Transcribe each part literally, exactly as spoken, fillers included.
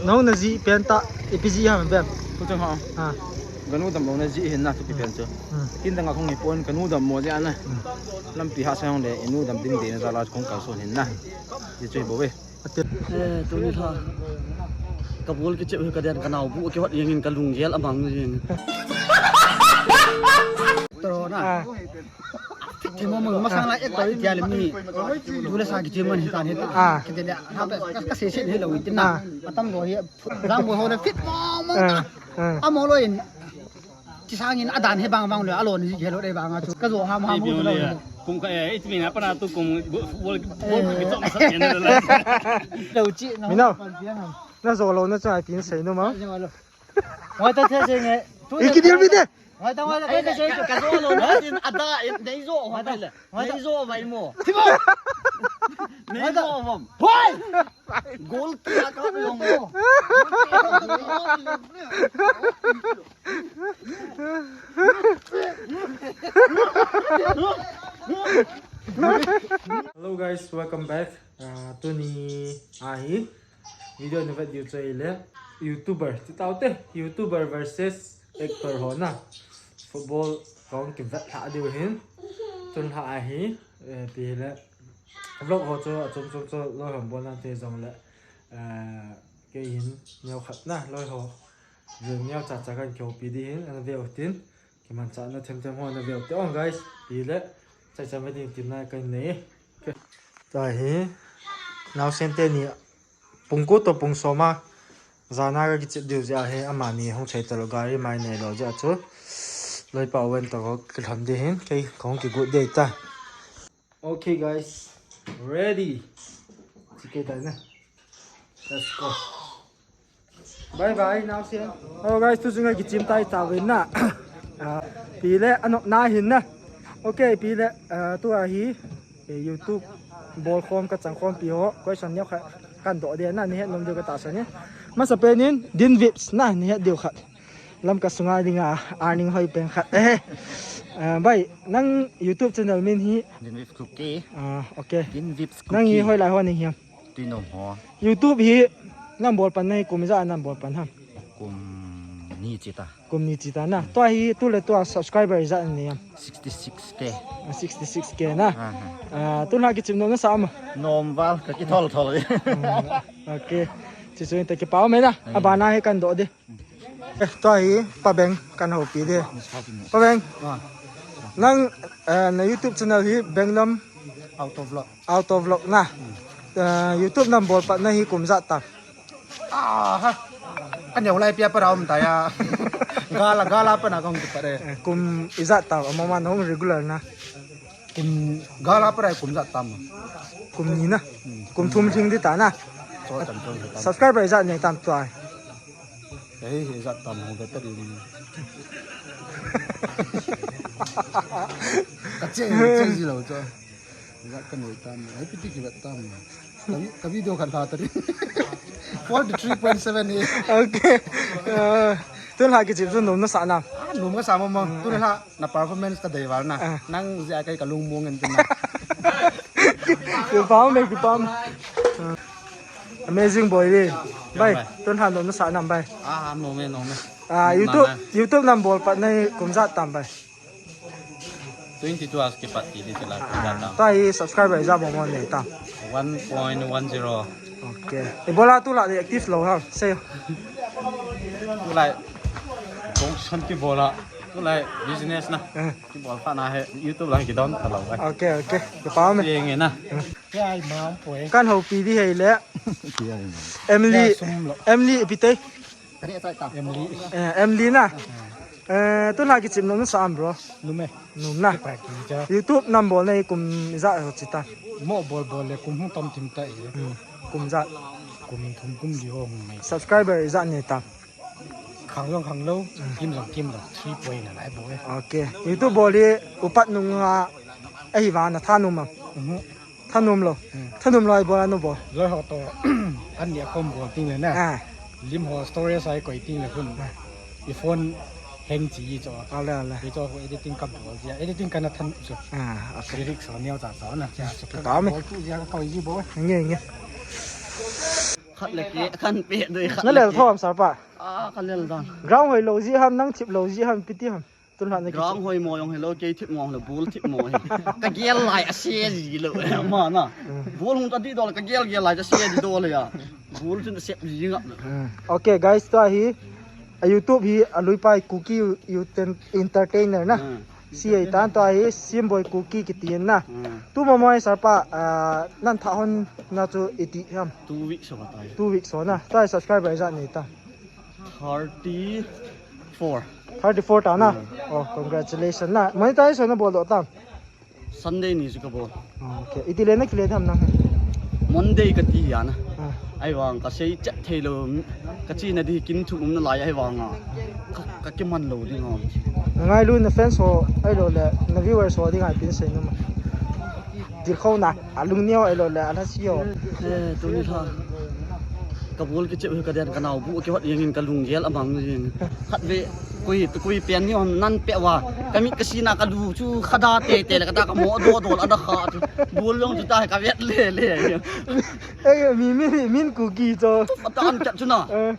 Nang na ji pen ta, ipi ji ham bem. Tuchung ha. Ha. Kanu damlou na ji hin na tupi pen chu. Hmm. Tin dang a khong hi pon kanu dammo ji ana. Hmm. Lampi ha sa hong le inu dam ding de na jala khong kalson hin na. Ji chu bo ve. Ate. Eh, tuni lha. Ka bol kichep hi ka den ka nao bu kihot jeng in ka lunggel amang jeng. Toro na. Ah. Thimo mo masang la ek to tia le mi. Tule sa kichep man hitan hitan. Ah. Kite le ha pe ka se se hello itin na. Ah. Atam lo hi. Jam bo ho le fit mo mo. Ah. Ah. Amo lo in. Chisangin adan he bang bang le alon hi hello de bang a chu. Ka jo ham ham mo lo. Kum ka eh, it mi na pa na tu kum bol bol ki chom sa ken la. Lo chi na. Minau. Na jo lo na chu ai tin sei no ma. Ngoi ta the se nge. Iki dil mi de. Ngoi ta ngoi ta the se ka jo lo na tin ada nei jo ho le. Ngoi ta. Nei jo vai mo. Nei jo vam. Hoi. Gol kia ka long mo. Hello guys, welcome back. Ah, tuni ahi video na vet diu chu ahile YouTuber, ti tau te, YouTuber versus actor ho na. Football kong kivet lha diu hin. Tun lha ahi, eh, pi le vlog ho chu achom chom chu loi hom bol na te jong le, eh, kei hin neo khat na loi ho. View neo cha cha kan kyo pi di hin, ana view tin. Kiman cha na them them ho na view te on guys. Pi le, chai cha ma ding tin na kan nei. Ta hi, nau sen te ni, pung ko to pung soma. Jana ka kichep diu jeh a hi, amani hung chai ta lo gari mai nei lo jeh a chu. Loi pa wen to ko kilhon di hin, kei kong ki good day ta. Okay guys, ready. Chike ta na. Let's go. Bye bye, now see. Oh guys, tu sunga kichim tai ta win na. Ah, pi le anop na hin na. Okay, pi le, ah, tu ahi, eh, YouTube bol khom ka chang khom pi ho. Question neo kha kan do de na ni het nom de ka ta sa ni. Masa penin din vips na ni het diu khat. Lamka sunga dinga earning hoi pen khat. Eh. Ah, bai, nang YouTube channel min hi. Din Vips Kuki. Ah, okay. Din Vips Kuki. Nang hi hoi lai ho ni hiam? Tuinom ho. YouTube hi nang bol pan na hi kum ijat nang bol pan ham? Kum ni chi ta. Kum ni chi ta na. Hmm. Tua hi tu le tua subscriber ijat ni hiam? Sixty six K. Ah, sixty six K na. Ah, ah. Ah, tu na kichim nom na sa am? Nom val ka kithol thol. Hmm, okay. Chi chu in ta kipa me na. Hmm. Abana hi kan do de. Eh, tua hi Pa Beng kan houpi di. Pa Beng. Ah. Nang, eh, na YouTube channel hi Benglam Auto Vlog. Auto Vlog na. Hmm. Eh, YouTube nang bol pat na hi kum ijat tam? Ah, ha. Ka neo lai pia pa ra um ta ya. Gala, gala pa na kong tu pa re. Eh, kum ijat tam, amama na hung regular na. Kum gala pa ra kum ijat tam? Kum ni na. Hmm. Kum thum thing di ta na. So, tam, tam, tam. Subscriber ijat nei tam tua? Ei, ijat tam ho better ni. Ka che, che ji lo cho. Ijat ka nei tam. Ei, piti ki vet tam. Ka vi-, ka video kan tha ta ri. Forty three point seven ni. Okay. Uh, tun lha kichim chu nom na sa na? Ah, nom ka sa mo mo. Hmm. Tun lha na performance ka dei val na. Ah. Nang jeh a kei ka lung mong en tin na. Kipa me, kipa me. Ah. Amazing boy di. Bai, bai. Tun lha nom na sa nam bai? Ah, nom me, nom me. Ah, YouTube, YouTube nang bol pat na hi kum ijat tam bai? Twenty two hours kipat ti di sila. Ah, ijat tam? Tua hi subscriber ijat mo mo nei tam? One point one zero. Okay. Ibola tu la di active lo ha. Sei. Tu la kong san kibola. Tu la business na. Eh. Kibol pa na he YouTube la kidon ta lo. Okay, okay. Kipa me. Ye nge na. Eh. Kan houpi di hei le. Emily, Emily ipi te? Emily. Eh, Emily na. Eh, tun lha kichim nom na sa am bro? Nom e. Nom na. Kipa kija. YouTube nang bol na hi kum ijat ho chi ta? Mo bol bol le kum hung tam thim ta e. Hmm. Kum ijat? Kum thum kum li ho hung mai. Subscriber ijat nei tam? Khang jong khang lou, hmm, kim jong kim lou, three point na lai bo e. Okay. YouTube bol hi upat nung a, ahi vang na thanom am? Mhm. Thanom lou. Hmm. Thanom lou a ibol a nabol? Loi ho to, an nia khom bol ting le na. Ah. Lim ho storage a ikoi ting le khun. Ah. I phone hang chi i cho. Ale, ale. I cho ho editing ka bol jia. Editing ka na than chu. Ah, okay. Lyrics ho neo cha cha na. Cha chu ka bol tu jia ka koi ji bo. Nge, nge. Khat le keh, khat pe doi, khat Na le lel keh. Thom, Sarpa. Ah, ka lel dan. Ground hoi lou ji ham, nang thip lou ji ham, ipi ti ham. Tun han na kichi. Ground hoi mo jong hilou, kei thip mo hilou, ball thip mo hi. Ka gel lai ase ji lou, ma na. Hmm. Ball hung ta di dol, ka gel gel lai ase di dol ya. Ball chun sep ji ngap na. Hmm. Okay, guys, tua hi, a YouTube hi, a lui pai Kuki, you, you ten, entertainer na. Hmm. Si ei tan tua hi, Simboi Kuki kiti na. Hmm. Tu mo mo hi, Sarpa, ah, nan tha hon na chu iti ham. Two weeks ho tai. Two weeks ho na. Tua hi subscriber ijat nei ta. Thirty-four. Thirty-four ta na? Hmm. Oh, congratulations na. Monetize ho na bol doh tam? Sunday ni chu ka bol. Oh, okay. Iti le na kile tham nang? Monday ka ti ya na. Ah. Ahivang ka sei chet thei lou. Ka chi na di kin thum um na lai ahivang a. Ka, ka kiman lou ding a. Na ngailu na fans ho, ahilou le, na viewers ho ding a ipi na sei nom a? Dil khou na, a lung neo ahilou le, a na si ho. Eh, tuni tha. Ka ball kichep hi ka den ka nao bu kihot jeng in ka lunggel a mang jeng. Khat ve koi, koi pen ni hon nan pe uva. Ka mit ka sina ka lu chu khada tete le ka ta ka mo do do la da kha chu. Ball jong chu ta ka vet le le. Ei, mi, mi, min Kuki chu. Patan ka chu na. Eh.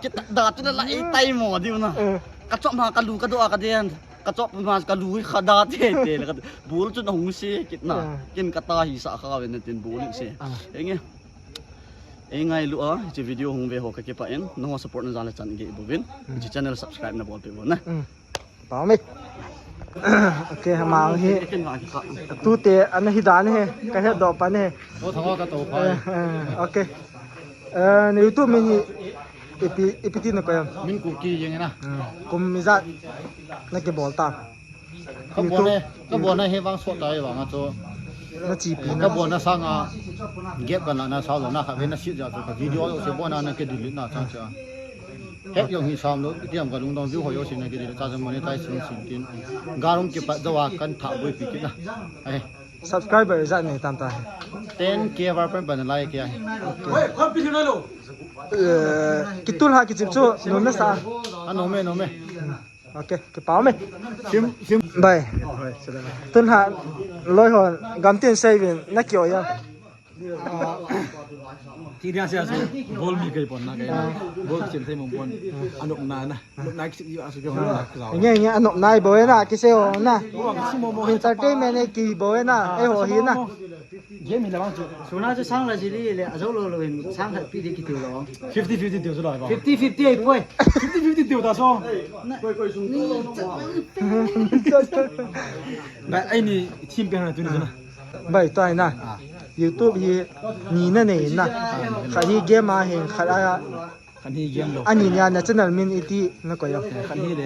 Ki ta da chu na la ei tai mo diu na. Eh. Ka chop ma ka lu ka do a ka den. Ka chop ma ka lu khada tete le ka ball chu na hung se kit na. Eh. Kin ka ta hi sa kha ve na tin ball se. Ah. Enge. Ei ngailu a, hiche video hung ve ho ka kipah in, nangho support na jal le chan gei bouvin, Hmm. hiche channel subscribe na bolpeh uvin na. Hmm. Pau me. Okay, ama hi. Ken va kikah. Tute, ana hi dan he, ka het doh pan he. O thang ka to pha. Eh, eh, okay. Eh, na YouTube min hi, ipi, ipi ti na koi ham? Min Kuki jeng na. Hmm. Kum ijat na kibol ta. Ka bol e, ka bol na he vang sot tai vang a chu. Na chi pi na. Ka bol na sang a gap ka la na sa lo na kha ve na sit ja chu ka video lo se bol na na ke delete na cha cha. Het jong hi sam lo, tiam ka lungdong view ho jo sin na ke delete cha cha monetize sun sin tin. Ga rung kipat jo a kan tha boi pi kit na. Ai. Subscriber ijat nei tam ta he? Ten K var pen pen lai ke ai. Eh, kitul ha kichip chu, nom na sa. A nom e, nom e. Okay, kipah me. Sim, sim. Bai. Tun ha, loi hon, gam tin sei vin, na kio ya. Ti dia sia su, bol mi kai pon na kai na. Bol sim thei mong pon. Anop na na. Anop na kisik yu asu ke hon na ka. Nge, nge, anop na i bo na, kise ho na. Entertainment e ki bo na, ei ho hi na. Game hi la bang chu. Suna chu sang la jili le, ajo lo lo in, sang khat pi di kitiu lo. Fifty fifty tiu chu lo bang. Fifty fifty ei poi. Fifty fifty tiu ta so. Na, ni, Bai, ai ni team pe na tu ni na. Bai, tua hi na. Ah. YouTube hi ni na nei na. Khat hi game a hin, khat a Khat hi game lo. Ani nia na channel min iti na koi a. Eh, khat hi le,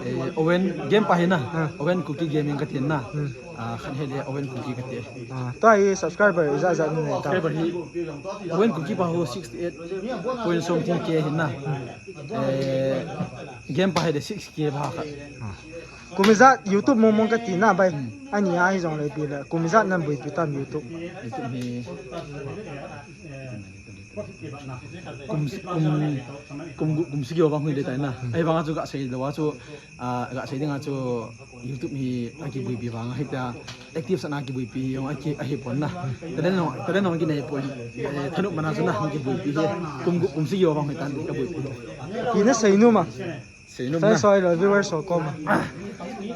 eh, Owen game pa hi na. Ah. Owen Kuki Gaming ka tin na. Hmm. Ah, khat hi le Owen Kuki ka ti. Ah, tua hi subscriber ijat jat nei ta. Subscriber hi Owen Kuki pa ho sixty eight point something K hi na. Eh, game pa hi le six K pa khat. Ah. Kum ijat YouTube mong mong ka ti na bai. Hmm. Ani a hi jong le pi le. Kum ijat nan buipi tam YouTube. YouTube hi kum, kum, kum, kum sagi vang hui le tai na. Ahivang a chu ga sei lou a chu, ah, ga sei ding a chu YouTube hi akibuipi vang a hi ta active sa na kibuipi jong aki, ahi pon na. Talent jong, talent jong kinei pon. Eh, thanop man a chu na kibuipi hi. Kum, kum sagi vang hui tan ka buipi. Ki na sei nom a? Sei nom na. Thanks for all viewers ho koma.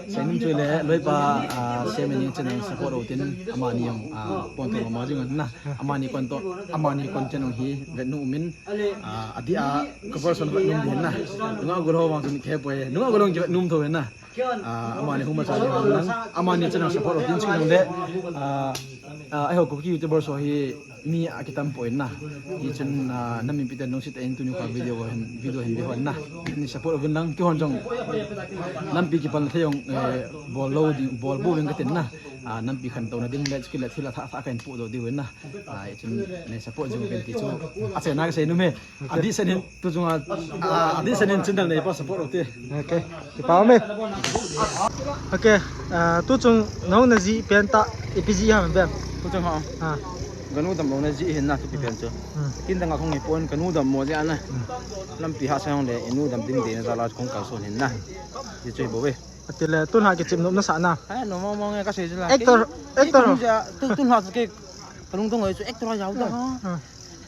Sei nom chu le, loi pa, ah, Siam Engineer channel support u tin, amani jong, ah, pon to ma jing na. Amani kon to, amani content jong hi vet nom in, ah, adi a cover song vet nom din na. Nunga gol ho vang chun khe poi, nunga gol ho vet nom tho na. Ah, amani huma cha jing na. Amani channel support u tin ching le. Ah, Ah, eiho Kuki YouTuber ho hi mi akitam poi na. Hichun, ah, na min ipi ti lungset tah in tuni kha video hin, video hin ve hon na. Nei support uvin lang, keihon jong lampi kipalna thei jong, eh, bol lou ding, bol bouvin ka tin na. Ah, lampi khantouna ding le, chule thil athah thah kahin podoh diu vin na. Ah, hichun nei support jing uvin ti chu achaina ka sei nom e. Adeh seh in tu chunga, ah, adeh seh in channel nei pa support u te. Okay. Kipah me. Okay. Ah, tu chung nahung na jih pen tah ipi jih ham pen. Tu chung ho. Ah. Ka nu damlou na jih hin na tu pen chu. Hmm. Kin dang a kong ipon ka nu dam mo jeh a na. Hmm. Lampi hahsa jong le i nu dam ding deina jal a kong kalson hin na. Ti chu hi bou ve. Ati le tun ha kichim nom na sa na. Hai, nom mong mong e ka sei chu la. Actor, actor. Tu, tun ha chu ke ka lungdong e chu actor a jao ta. Hmm.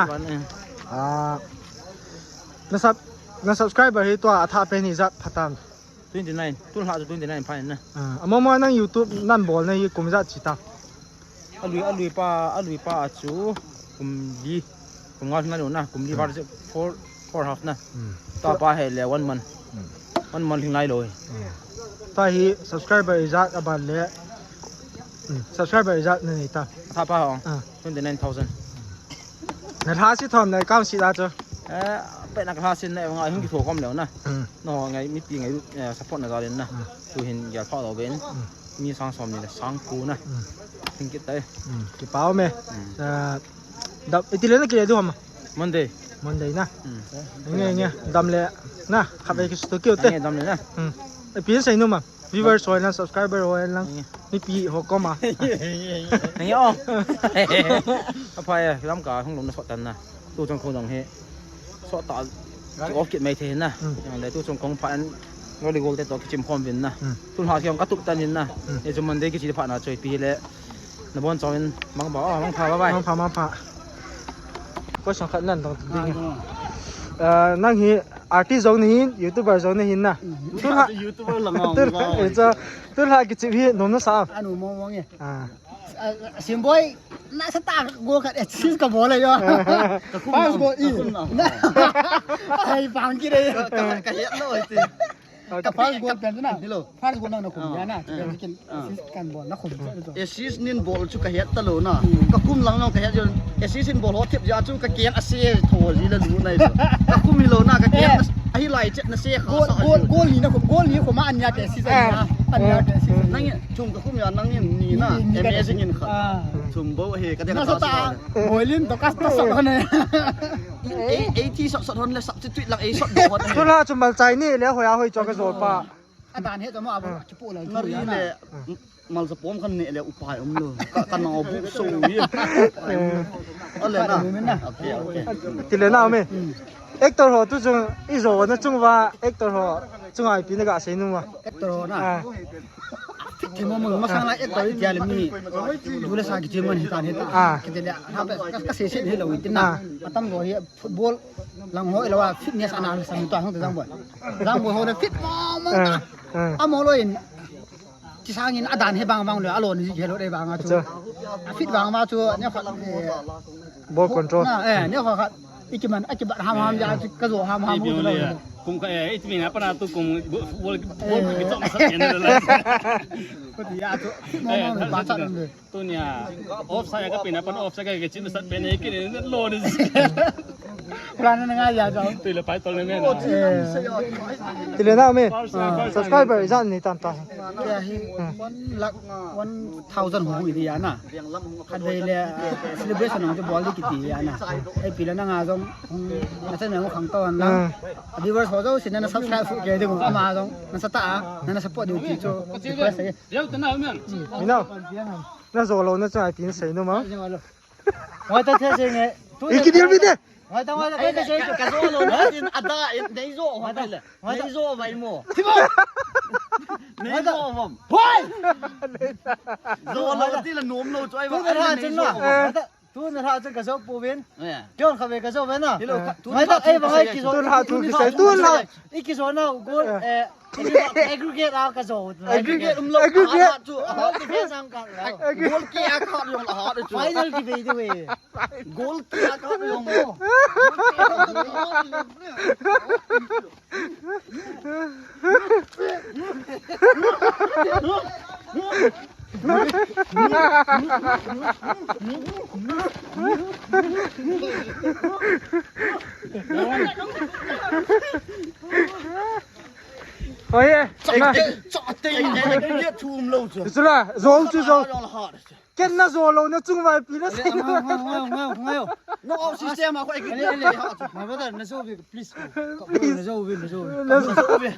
na. One, eh. Ah, na sub, na subscriber hi tua atha pen hi ijat phatam? Twenty nine. Tulha chu twenty nine pha in na. Ah, amama nang YouTube nan bol na hi kum ijat chi ta? Alui, alui pa, alui pa chu kum li, kum nga lhing nai lou na, kum li val chu four, four half na. Hmm. Tua pa hi le one month. Hmm. One month lhing nai lou. Hmm. Tua hi subscriber ijat aban le. Hmm. Subscriber ijat na nei ta? Atha pa ho. Ah. Twenty nine thousand. Na lha si thom na account si la chu? Eh, pe na ka lha si na nga hung kitho kom leu na. Hmm. No ngai mipi ngai, eh, support na jal in na. Hmm. Tu hin gel pha lou ben. Hmm. Mi sang som ni le sang ko na. Hmm. Hing kit tai. Hmm. Kipa um e. Hmm. Eh, dam, iti le na kile diu ham? Monday. Monday na. Hmm. Nge, nge. Dam le na. Khatvei kisto kiu te. Nge, dam le na. Hmm. Ipi sei nom a? Viewers ho lang, subscriber ho lang. Hmm. Mipi ho kom a. Nge o. Aphai a, Lamka hung lom na sot tan na. Tu chang khong dong hi. Sot ta. Ki off kit mai thei na. Hmm. Yang le tu chang khong pha an. Ngoli gol te to kichim khom vin na. Hmm. Tulha kiong ka tup tan in na. Hmm. E chu Monday kichi pha na choi pi le. Na bon chawin mangpha, oh, mangpha, bye bye. Mangpha, mangpha. Question khat nan dong ding. Ah, nang hi artist jong nahin, YouTuber jong nahin na. Tulha YouTuber lang. Tulha, eh, cha, tulha kichip hi nom nasa? Anu mong mong e. Ah. Ah, Simboi, nasa ta go khat assist ka bol e yo. First go i. Ai, bang ki re. Ka, ka, ka het lo ai ti. Ka first goal pen na. Hello. First goal nang na khum ya na. Ah. Pen kin assist kan bol na khum. Assist nin bol chu ka het ta lo na. Ka khum lang nang ka het jo. Assist in bol ho thip ja chu ka ken ase tho ji la lu nai. Ka khum hi lo na ka ken. Ahi lai chet na se kha. Goal, goal ni na khum, goal ni khum an ya ke assist. An ya ke assist. Nang chung ka khum ya nang ni na. Amazing in kha. Chung bo he ka de ka ta. Boilin to ka ta sa ne. Ei, ei ti sot sot hon le substitute lang ei sot bo hon. Tuna chu malchai ni le hoiya hoi cho ka jol pa. Adan he to mo abu chu pu la. Nari le malcha pom khan ne le upai um lo. Ka, ka nau bu so ye. Ale na. Okay, okay. Ti le na me. Actor ho tu chung i jo na chung va actor ho chung ai pi na ga sei nu va. Actor ho na. Thimo mo masang la actor i tia le mi. Tu le sa ki thimo ni ta ni ta. Ki te le ha be ka se se ni lo i tin na. Atam go hi football lang ho lo a fitness ana sa mi ta hong ta jang bo. Jang bo ho le fit mo mo ta. Amo lo in. Ti sang in adan he bang bang le alo ni he lo de bang a chu. Fit bang ma chu ne kha. Ball control. Na, eh, ne kha kha. Ikiman, akibat ham ham ya, kajo ham ham. Kum ka, eh, itmi na pana tu kum bol bol ki chom sa yen la. Ko ti ya tu. Mo mo ba cha de. Tunia offside ka pina pan offside ka chin sa pen ki lo ni. Plan na nga ya jo. Tu le pai tol ne me na. Ti le na me. Subscriber ijat ni tam ta. Kya hi one lakh one thousand hu hui ya na. Khatvei le, eh, celebration hung chu bol di kiti ana. Ei pi le nanga jong, hmm, na chan me hung khang to an lang. Viewers ho jo sin na subscribe fu ke de ama jong. Na sa ta a, na na support di ti chu. Request ai. Minau. Na jo lo na chu ai tin sei no ma. Hoi ta the sei nge. Iki dil bi de. Hoi ta, hoi ta, hoi ta, ka jo lo na tin ada in nei jo hoi ta le. Nei jo vai mo. Nei jo vam. Hoi. Jo lo ti la nom lo choi va. Tu na ha chen lo. Hoi ta, tu na ha chen ka jo pu vin. Jon kha ve ka jo ve na. Hoi ta, ei va ngai ki jo. Tu na ha tu ki sai. Tu na ha. I ki jo na go, eh, aggregate a ka jo. Aggregate um lo. Aggregate. Goal ki a kha lo ha chu. Final ki ve de ve. Goal ki a kha lo mo. Oi, eh, na. Chate, chate, chate, chum lo chu. Chu la, zo chu zo. Ken na jo lo na chung vai pi na sei. Ngai, ngai, ngai, ngai. No out system a ko ek. My brother, na jo ve, please. Please. Na jo ve, na jo ve. Na jo ve.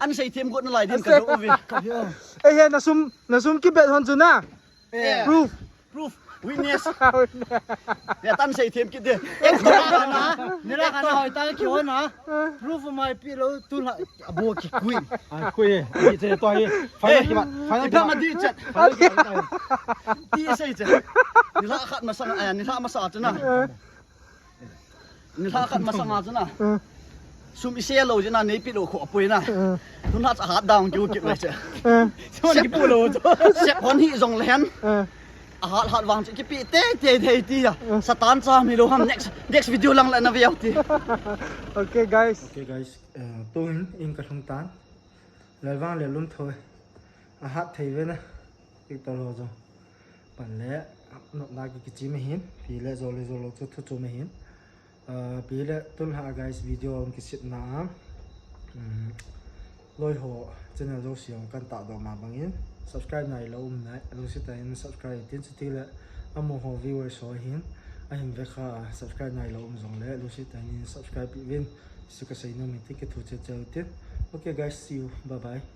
An sei them got na lai din ka jo ve. Ei he na sum, na sum ki bet hon chu na. Proof. Proof. Witness. Neh tan sei them kit de. Nila kana hoi ta ki hon ha. Proof mai pi lo tu la abo ki kui. Ai kui. Ni che to hi. Final ki ma. Final ki ma di chat. Final ki ma. Ti sei che. Nila khat masang, eh, nila masang chu na. Nila khat masang a chu na. Sum i se lo jina nei pi lo kho poi na. Tun hat a hat down kiu kit le che. Sum ki pu lo chu. Sep hon hi jong le hen. A hat hat vang chu kipi te te te ti ya. Satan cha mi lo ham next next video lang la na veu ti. Okay guys. Okay guys. Uh, tu hin in ka thung tan. Lalvang le lum thoi. A hat thei ve na. Tik to lo jo. Pan le nop na ki kichi me hin. Pi le jo le jo lo chu thu chu me hin. Ah, pi le tun ha guys video ang kisit na. Hmm. Loi ho channel jo siang kan ta do ma bangin. Subscribe nai lo um nai. Lo sit ta in subscribe tin si ti le. Amo ho viewers ho hin. A hin ve kha subscribe nai lo um jong le. Lo sit ta in subscribe pi vin. Su ka sei no mi ti ki thu che che tin. Okay guys, see you. Bye bye.